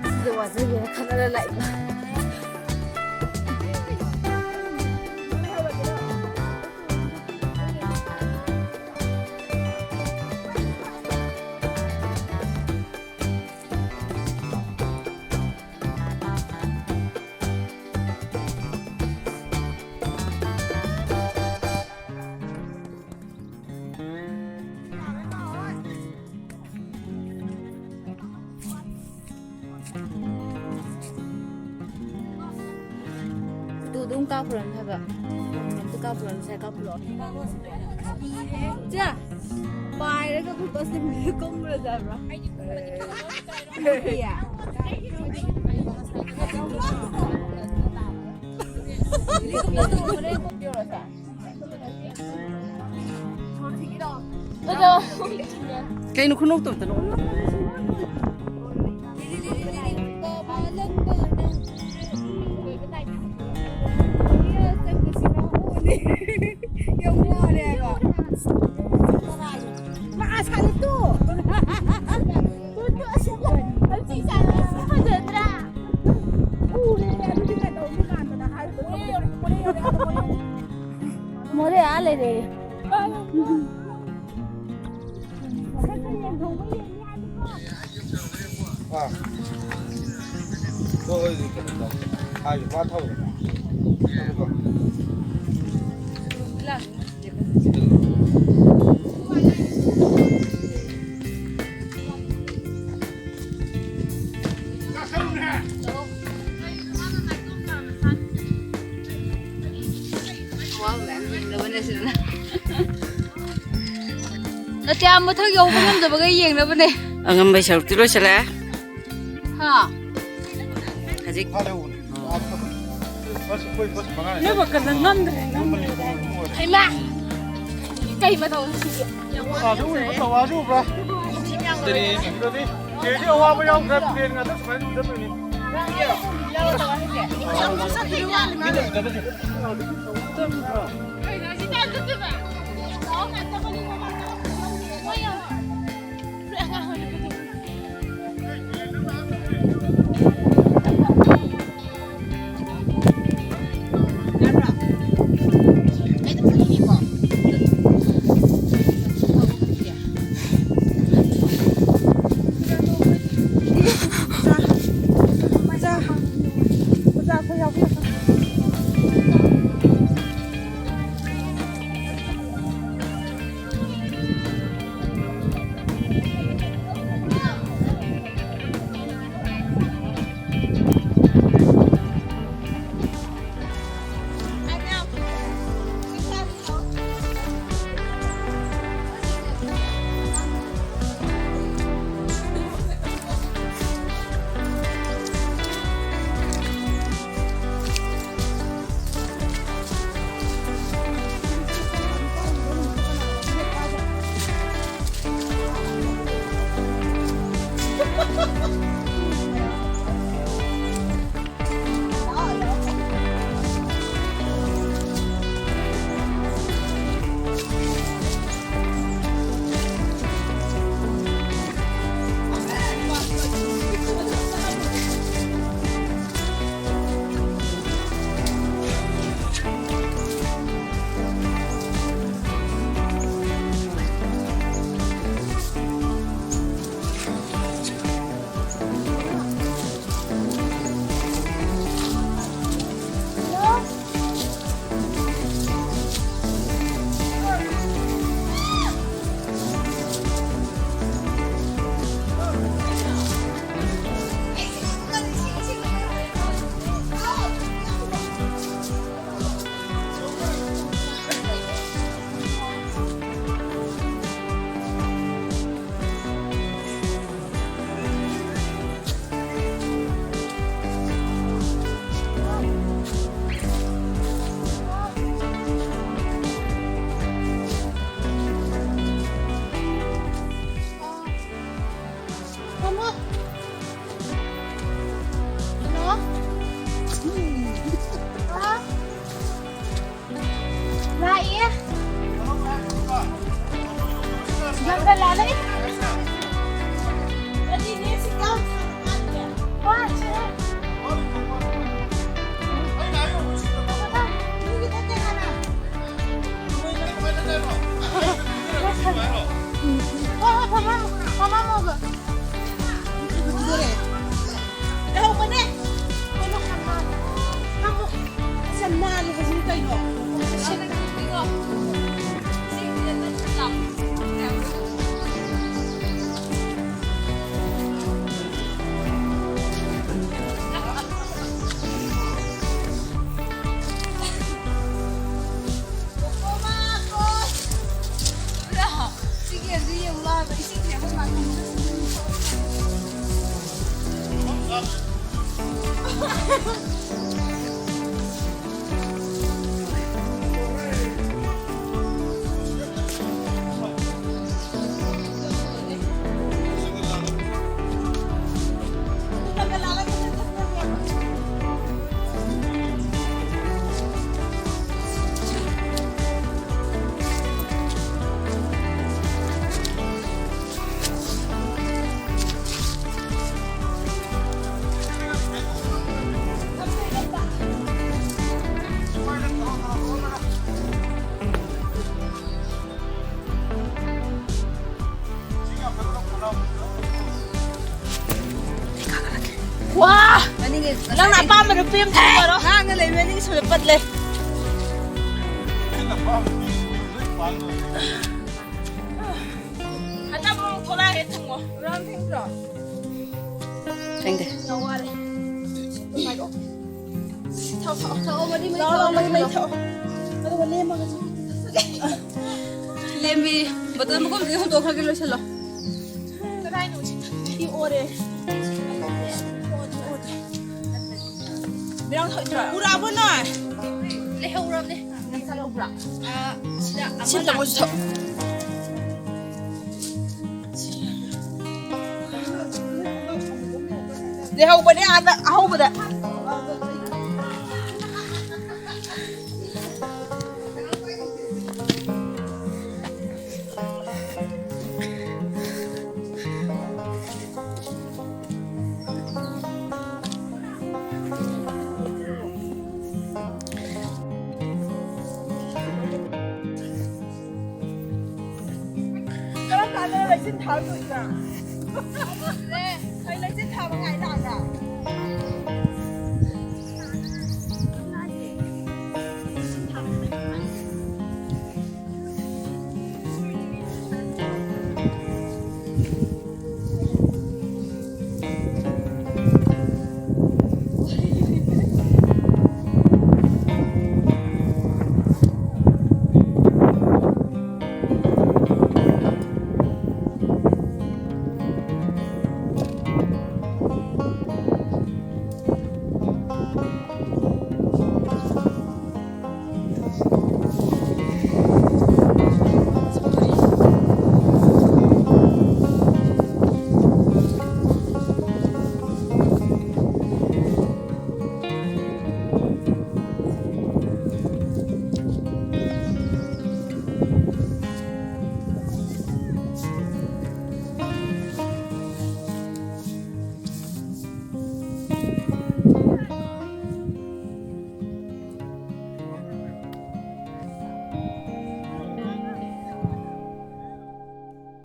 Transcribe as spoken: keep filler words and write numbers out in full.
ꯁꯤꯗ ꯋꯥꯖꯒꯦꯅ ꯈꯟꯅꯔ ꯂꯥꯛꯏꯕ꯫ ꯐꯣꯇꯣꯗꯣ ꯑꯗꯨꯝ ꯀꯥꯞꯈ꯭ꯔꯅꯤ ꯍꯥꯏꯕ꯫ ꯑꯝꯇ ꯀꯥꯞꯈ꯭ꯔꯅꯤ, ꯁꯦ, ꯀꯥꯞꯈ꯭ꯔꯣ꯫ ꯆꯦ, ꯄꯥꯏꯔꯒ ꯑꯩꯈꯣꯏ ꯕꯁ ꯁ꯭ꯇꯦꯟꯗ ꯀꯨꯝꯈ꯭ꯔꯁꯦ ꯍꯥꯏꯕ꯭ꯔꯣ? ꯀꯩꯅꯣ ꯈꯨꯅꯣꯛꯇꯣ ꯑꯝꯇ ꯅꯣꯛꯑꯣ꯫ ꯌꯥꯝ ꯋꯥꯔꯦ ꯍꯥꯏꯕ꯫ ꯃꯥ ꯁꯥꯟꯅ ꯇꯨ꯫ ꯇꯨ, ꯇꯨ, ꯑꯁꯤ ꯐꯖꯗ꯭ꯔꯥ? ꯎꯔꯦ, ꯑꯗꯨꯗꯤ ꯀꯩꯗꯧꯅꯤ ꯀꯥꯟꯗꯅ ꯍꯥꯏꯕꯗꯣ꯫ ꯃꯣꯔꯦ ꯑꯥ ꯂꯩꯔꯦ꯫ ꯑꯥ꯫ ꯍꯣꯏ, ꯍꯣꯏ, ꯀꯩꯅꯣ ꯇꯧ꯫ ꯍꯥꯏꯒꯦ, ꯃꯥ ꯊꯧꯔꯦ꯫ ꯊꯝꯃꯦꯀꯣ꯫ ꯅꯠꯇꯦ, ꯑꯥ ꯃꯊꯛ ꯌꯧꯕ ꯉꯝꯗꯕꯒ ꯌꯦꯡꯅꯕꯅꯦ꯫ ꯑꯉꯝꯕꯩ ꯁꯔꯨꯛꯇꯤ ꯂꯣꯏꯁꯤꯜꯂꯦ꯫ ꯍꯥ? ꯍꯧꯖꯤꯛ ꯅꯣꯏ ꯕꯛꯀꯗ ꯉꯝꯗ꯭ꯔꯦ, ꯉꯝꯗ꯭ꯔꯦ꯫ ꯍꯩꯃꯥ! ꯀꯩ ꯃꯇꯧꯅꯣ ꯁꯤꯗꯤ? ꯇꯋꯥꯁꯨ ꯎꯕ꯭ꯔꯥ? ꯇꯋꯥꯁꯨ ꯎꯕ꯭ꯔꯥ? ꯁꯤꯗꯤ ꯆꯦꯗꯤ ꯑꯋꯥꯕ ꯌꯥꯎꯗ꯭ꯔꯦ, ꯄ꯭ꯂꯦꯟ ꯉꯥꯛꯇ ꯁꯨꯃꯥꯏꯅ ꯑꯗꯨꯝ ꯆꯠꯇꯣꯏꯅꯤ꯫ ꯅꯪꯒ ꯂꯥꯜꯂꯛꯏ꯫ ꯀꯔꯤꯅꯦ ꯁꯤ ꯌꯥꯝ ꯁꯥꯟꯅ ꯀꯥꯟꯁꯦ? ꯋꯥꯁꯦ꯫ ꯅꯪꯒꯤ ꯅꯠꯇꯦ ꯍꯥꯟꯅ꯫ ꯍꯣꯏ, ꯍꯣꯏ, ꯐꯝꯃꯝꯃꯣ, ꯐꯝꯃꯝꯃꯣꯕ꯫ ꯂꯩꯍꯧꯕꯅꯦ꯫ ꯀꯩꯅꯣ ꯌꯥꯝ ꯅꯥꯜꯂꯦ꯫ ꯐꯝꯃꯣ꯫ ꯑꯁ, ꯌꯥꯝ ꯅꯥꯜꯂꯦ ꯍꯥꯏꯁꯤꯅꯤ ꯀꯩꯅꯣ꯫ ꯋꯥ! ꯅꯪꯅ ꯑꯄꯥꯝꯕ ꯅꯨꯄꯤ ꯑꯃ ꯊꯤꯔꯣ꯫ ꯉꯥꯡꯅ ꯂꯩꯕ ꯑꯅꯤ ꯁꯨꯅ ꯄꯠꯂꯦ꯫ ꯍꯟꯗꯛ ꯑꯃꯨꯛ ꯊꯣꯛꯂꯛꯑꯒꯦ ꯊꯝꯃꯣ꯫ ꯔꯥꯝ ꯊꯦꯡꯗ꯭ꯔꯣ? ꯊꯦꯡꯗꯦ꯫ ꯌꯥꯝ ꯋꯥꯔꯦ꯫ ꯊꯥꯎ, ꯊꯥꯎ, ꯊꯥꯎ, ꯃꯔꯤ, ꯃꯔꯤ ꯂꯥꯎ, ꯊꯥꯎ, ꯂꯥꯎ, ꯃꯔꯤ, ꯃꯔꯤ ꯊꯥꯎ꯫ ꯊꯥꯎ꯫ ꯑꯗꯨꯒ ꯂꯦꯝꯃꯒꯁꯨ꯫ ꯂꯦꯝꯕꯤ꯫ ꯕꯣꯇꯜ ꯃꯈꯨꯝꯁꯤꯗ ꯍꯨꯟꯗꯣꯛꯈ꯭ꯔꯒꯦ, ꯂꯣꯏꯁꯤꯜꯂꯣ꯫ ꯀꯗꯥꯏꯅꯣ ꯁꯤ? ꯁꯤ ꯑꯣꯔꯦ꯫ ꯕꯤꯔꯥꯡ ꯊꯣꯛꯏꯗ꯭ꯔꯣ? ꯎꯔꯛꯑꯕꯣ ꯅꯣꯏ? ꯂꯩꯍꯧꯔꯕꯅꯦ꯫ ꯅꯪ ꯆꯥ ꯂꯧꯕ꯭ꯔꯥ? ꯑꯥ, ꯁꯤꯗ ꯁꯤ ꯑꯃ ꯑꯝꯇ ꯃꯣꯏꯁꯨ ꯊꯛ-, ꯂꯩꯍꯧꯕꯅꯦ ꯑꯥꯗ ꯑꯍꯧꯕꯗ꯫ ꯂꯩꯆꯤꯟ ꯊꯥꯔꯨꯗꯣꯏꯗ꯫ ꯑꯩ ꯂꯩꯆꯤꯟ ꯊꯥꯕ ꯉꯥꯏ ꯂꯥꯛꯑꯒ꯫